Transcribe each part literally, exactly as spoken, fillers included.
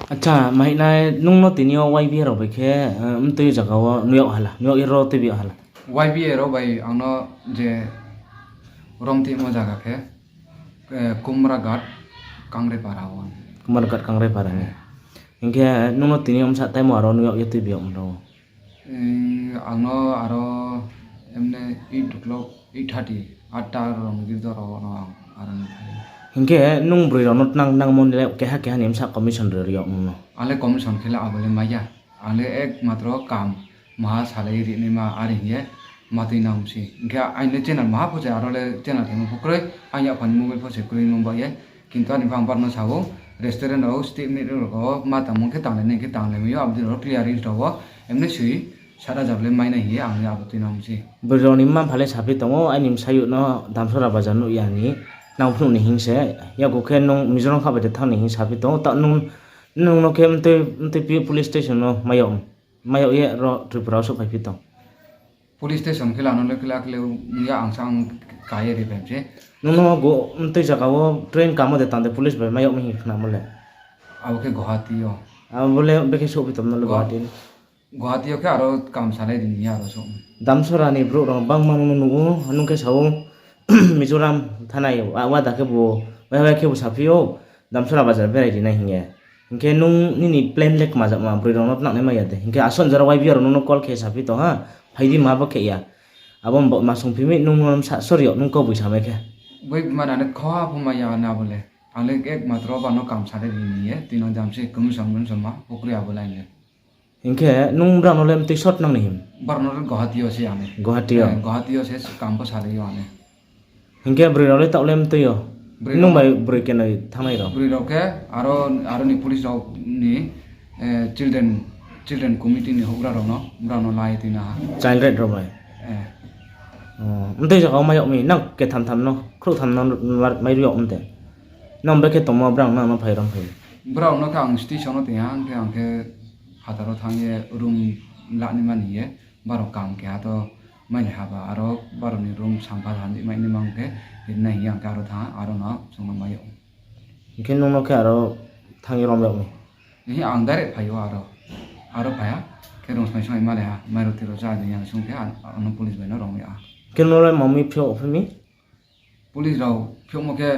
Acha, mahinai nung no tini yo Y B A rao bai khe, eh, mtui zaga wo nuh yag hala, nuh yag ye ro tuibi yag hala. Y B A rao bai ang no je romtimo zaga khe, eh, Kumraghat Kangrepara wo. Kumraghat Kangrepara ni. Hing khe nung no tini yo bsa time wo aro nuh yag ye tuibi yag mano? Eh, ang no aro emne eight o'clock, eight thirty, atta rong di doro no ang aro ni phai. Hing khe nung broi rao no tnang, tnangmo ni le keha keha ni bsa commission ri ri yag nung no? Ang le commission khe le abo le mai ya. Ang le ekmatro kam maha salai ri naima are hing ye ma tui nang si. Hing khe aini le channel maha pho se aro le channel khe ma pho kroi. Ang ya phani mobile pho se kroi nung ba ye. Kintu ani bang bar no sa ou, restaurant rao, state ni rao ma tangmo khe tanglai nai khe tanglai mai ou, abo dei rao clear ri rao wo, emne sui, sat hajar le mai nai hing ye ang le abo tui nang si. Broi rao ni mma mpha le saphi tong ou, aini bsayouh no Damsora bazar nuh ya ni, nang phnuh ni hing se, yaku khe nung Mizoram kha bai de thanng ni hing saphi tong ou, ta nung, nung no khe mtui, mtui pi police station no mai yag, mai yag ye ro Tripura wo souhphaiphi tong. Police station khe la no le khe la khe le ya ang sa ang ka ye ri phai se. Nung no go mtui zaga wo train kamo de tang de police bai mai yag mi hing khnamo le? Abo khe Guwahati yo. Abo le bekhe souhphi tong no le Guwahati? Guwahati yo khe aro kam salai di ni aro souh. Damsora ni brouh rao bangma nung no nuh ou, nung khe sa ou, Mizoram thanai, wa, wada khe bo, wai wai khe bo saphi ou, Damsora bazar berai ri nai hing ye. Hing khe nung nini plan le kma jakma, broi rao no tnang nai mai ya de. Hing khe asuh jora Y B A rao nung no call khe saphi tong ha, phai di ma bo khe ya. Abo bo ma sungphi mi nung no sa, sorry o, nung kauboi samai khe. Bai ma na ne kha pho mai ya na bo le. Ang le ekmatro ba no kam salai di ni ye, tui no jam se commission, commission ma, pokri abo line le. Hing khe nung brao no le mtui sot nang ni him? Brao no le Guwahati yo se ang le. Guwahati yo? Eh, Guwahati yo se kam pho salai yo ang le. Hing khe broi rao le taoh le mtui yo? Nung bai broi kenoi thanngnai rao? Broi rao khe aro, aro ni police rao ni, eh, children, children committee ni houhgra rao no, brao no lai tui na ha. Child right rao bai? Eh. Oh, mtui zaga wo mai yag mi, nang ketham tham no, khrouh tham no mai ri yag mte. Nang bekhe tongmo brao nang no phai rom phai? Brao no khe ang station wo tong ha, hing khe ang khe phathar wo thanng ye room la ni mani ye, brao kam keha to mai ni ha ba, aro brao ni room sampha thanng di mai ni mang khe, ri nai hing ye ang khe aro thanng ha, aro no chung no mai yag. Hing khe nung no khe aro thanng ye rom yag mi? Ang direct phai ou aro. Aro phai ha, khe rung smai smai ma le ha, mairoti rao chá di yang sung khe, ano police bai no rom yag ha. Khe nung no le mami phiyag phi mi? Police rao phiyagmo khe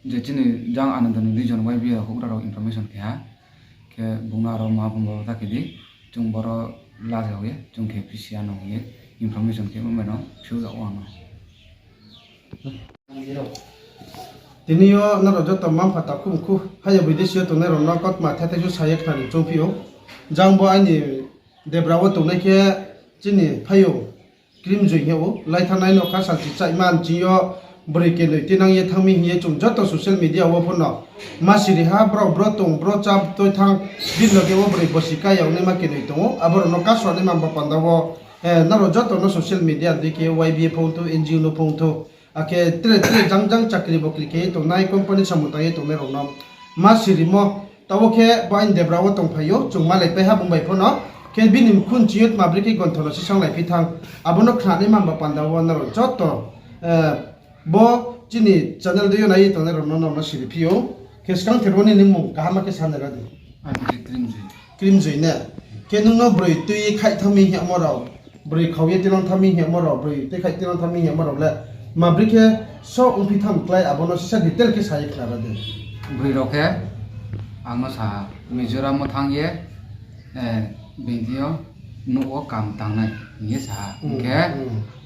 je chini jang Ananda ni region Y B A houhgra rao information khe ha. Khe bung no aro ma bung bo ta khe di, chung boro la rao ye, chung khe phi si ya no hing ye, information khe mo bai no phiyag yag ou ano. Tini yo nrao joto mma mpha takhu mkhu, haya bidesi yo tongnai rao no kautma the the su sa ye khna ni choungphi ou. Jang bo aini debra wo tongnai khe chini phaiyong Krimjoi hing ou, lai thanngnai no kha salchi chaihma nching yo broi kenoi tinang ye thanng mi hing ye chung joto social media wo pho no ma siri ha, brao bro tong, bro chá toi thanng, bini loge wo broi bosi ka yag naima kenoi tong ou, abo rao no kaso naima ba panda wo, eh, nrao joto no social media dei khe Y B A phongthou, N G O no phongthou, akhe tre tre jang jang chakri bokri khe ye tongnai, company samung tang ye tongnai rao no ma sirimo, taoh wo khe bo aini debra wo tongphai ou, chung malaipai ha bung bai pho no, khe bini mkhu nching yo tma brekhe gontho no sisanglai phi thanng, abo no khna naima ba panda wo nrao joto, eh, bo chini channel dei yo nai ye tongnai rao no, no, no siri phi ou, khe skangther wo nini mmung kaham khe sa nai ra di. Krimjoi ne? Khe nung no broi tui ye khaih thanng mi hing yagmo rao, broi khau ye tinang thanng mi hing yagmo rao, broi tui khaih tinang thanng mi hing yagmo rao le, ma brekhe so ongphi thanng klái abo no sisa detail khe sa ye khna ra di. Broi rao khe ang no sa ha, Mizoram wo thanng ye, eh, bini yo nouh wo kam tangnai hing ye sa ha. Hing khe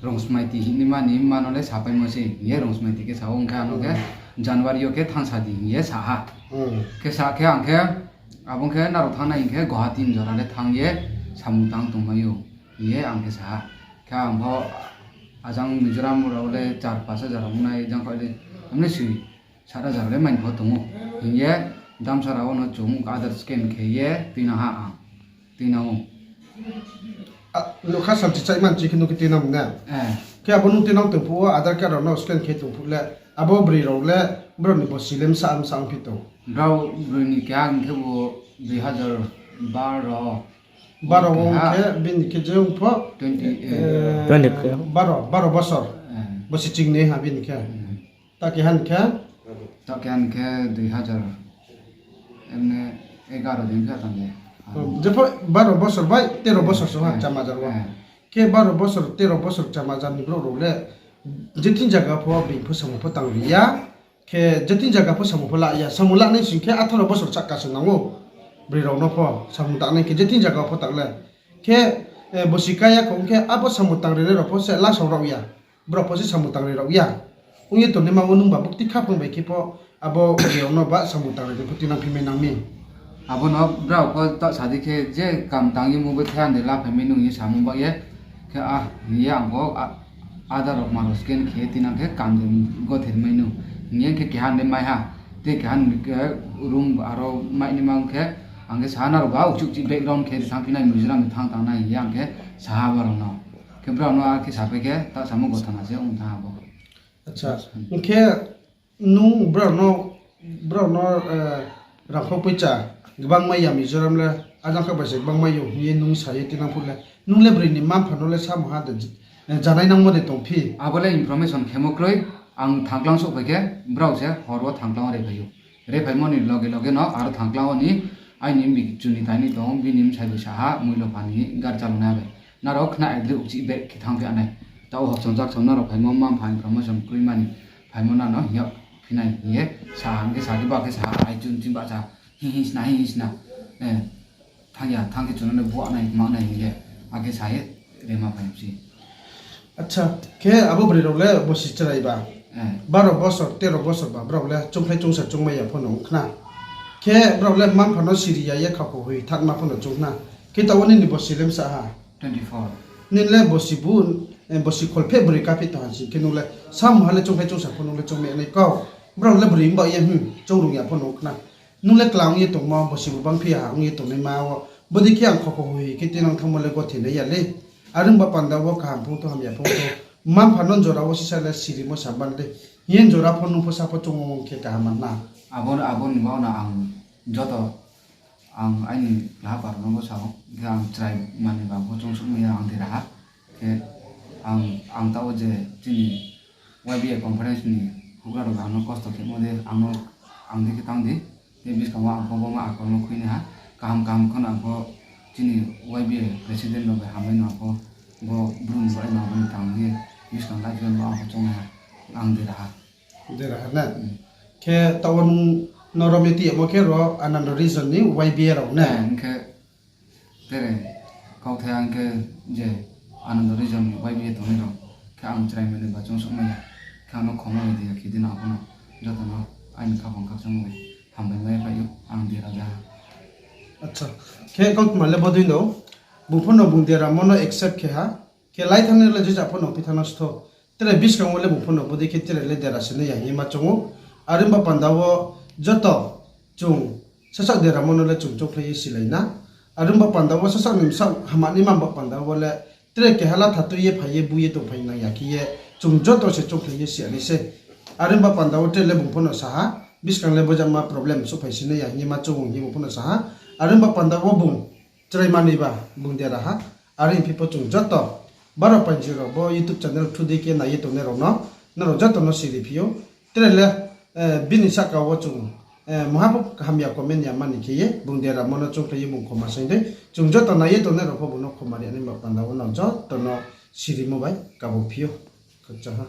Rongsmaiti hingnaima ni mma no le sapaimo se hing ye Rongsmaiti khe sa ou, hing khe ano khe January yo khe thanngsa di hing ye sa ha. Khe sa khe ang khe, abo khe nrao thanngnai hing khe Guwahati ni jora le thanng ye samung tang tongmai ou hing ye ang khe sa ha. Khe ang pho ajang Mizoram rao le char pash hajar ong nai, jang khe le, amle sui sat hajar le maini pho tong ou hing ye, Damsora wo no chung Aadhaar scan khe ye tuinang ha ang, tuinang ou. Nokha salchi chaihma nching khe nung khe tuinang ne? Khe abo nung tuinang tong phuh wo Aadhaar card rao no scan khe tong phuh le, abo broi rao le, brao ni bosi le bsa bsa ongphi tong? Brao broi ni keha hing khe bo dui hazar baro. Baro wo ong khe bini khe je ong pho, baro, baro bosor. Bosi chingnoi ha bini khe. Ta keha ni khe? Ta keha ni khe dui hazar, emne, Egaro din khe tang de. Jepho baro bosor bai tero bosor so ha Chamajar wo. Khe baro bosor, tero bosor Chamajar ni brouh rao le je thing zaga pho being pho samung pho tang ri ya. Khe je thing zaga pho samung pho la ya. Samung lanai sing khe atharo bosor sahka se nang ou. Broi rao no pho samung tangnai khe je thing zaga pho tang le. Khe, bosi kaya kho ong khe abo samung tang rinai rao pho se lasao rao ya. Brao pho se samung tang ri rao ya. Ong ye tongnaima wo nung ba bukti khaphang bai khe pho abo broi rao no ba samung tang ri ni pho tinang phi mai nang mi. Abo no brao pho taoh sa di khe je kam tang ye mobile thai ang de laphai mai nung ye samung ba ye. Khe a, hing ye ang pho, Aadhaar rao ma rao scan khe ye tinang khe kam de gothe mai nung. Hing ye khe keha ni mai ha. Tei keha ni khe room aro mai ni ma ong khe, ang khe sa ha nrao ba uchih uchih background khe thanngphi nai Mizoram ni thanng tang nai hing ye ang khe sa ha brao no. Khe brao no ar khe sapai khe taoh samo gothona se ong thanng ha bo. Acha, hing khe nung brao no, brao no rangkho poicha gbang mai ya Mizoram le, ajang kha bai se gbang mai yo hing ye nung sa ye tinang phuh le, nung le broi ni mma-mpha no le samo ha de, janai nangmo de tongphi? Abo le information khemo kroi, ang Thangklang souhphai khe brao se hor wo Thangklang wo rephai ou. Rephaimo ni loge loge no aro Thangklang wo ni aini mbi chuni taini tong ou, bini bsai bai sa ha, Muilopha ni gari chalonai bai. Nrao khna address uchih back khe thanngphi nai. Taoh hoksom jaksom nrao phaimo mma-mpha information kroima ni phaimo nrao no hing yag phi nai hing ye sa ha, hing khe sa khe ba khe sa ha, ai chun ching bahcha, hing hing sna, hing hing sna. Thanng ya, thanng khe chung no le buahnai, manai hing ye, akhe sa ye rema phai si. Acha, khe abo broi rao le bosi chrai ba? Baro bosor, tero bosor ba, brao le choungkhlai choungsa choungmai ya pho no ong khna. Khe brao le mma-mpha no siri ya ye khakho hoi thanngma pho no choung khna. Khe taoh wo nini bosi le bsa ha? Nini le bosi bu, bosi kholpheh broi kaphi tong ha sing khe nung le samung ha le choungkhlai choungsa pho nung le choungmai nai kau. Brao le broi mba ye, hmm, choungrung ya pho no ong khna. Nung le klang ye tongmo, bosi bu bangphi ya ong ye tongnaima wo. Bodei khe ang khakho hoi khe tinang thanngmo le gothe nai ya le. Are ong ba panda wo kaham phung tho, hamya phung tho. Mma-mpha no jora wo sisa le sirimo sa ban de. Hing ye jora pho nung pho sa pho choung ong khe kaham ma na. Abo, abo ni baoh no ang joto ang aini lahapar no bo sa ou, khe ang chrai mani ba pho choungsouhmai ya ang dera ha. Khe ang, ang taoh wo je chini Y B A conference ni houhgra rao ang no kosto khemo de, ang no, ang di khe tang di. Tei buskang wo ang pho bo ma akol no khui nai ha. Kaham kaham kho no ang pho chini Y B A president rao bai hambai no ang pho bo brum bai no abo ni tang ye buskang lai khe bo ang pho choung nai ha. Ang dera ha. Dera ha na? Khe taoh wo nung no rom ye ti yamo khe ro Ananda region ni Y B A rao na? Hing khe tere kauthai ang khe je Ananda region ni Y B A tongnai rao khe ang chrai mani ba choungsouhmai ya. Khe ang no khoma bai di ya khe di na pho no joto no aini khaphang khakchangmo bai hambai mai phai ou ang dera ja ha. Acha, khe kautma le bodei no, bung pho no bung deramo no accept khe ha. Khe lai thanngnai le jeja pho no phi thanng no stho. Tre buskang wo le bung pho no bodei khe tre le dera se nai ya hing ye ma choung ou. Are ong ba panda wo joto chung sasaoh deramo no le chung choungkhlai ye silai na. Are ong ba panda wo sasaoh ni bsaoh hama ni ma ba panda wo le tre keha latha tui ye phai ye bu ye tongphai nang ya khe ye chung joto se choungkhlai ye si ya nai se. Are ong ba panda wo tre le bung pho no sa ha, buskang le bojama problem souhphai si nai ya hing ye ma choung ou hing ye bung pho no sa ha. Are ong ba panda wo bung chrai mani ba bung dera ha. Are ong phi pho chung joto baro painji rao bo YouTube channel through di khe nai ye tongnai rao no, nrao joto no siri phi ou. Tre le bini sahka wo chung mungha pho hamya comment ya mani khe ye bung deramo no choungkhlai ye bung khoma saing dei. Chung joto nai ye tongnai rao pho bung no khoma ri nai ba panda wo no joto no sirimo bai kabo phi ou. Khakchang ha.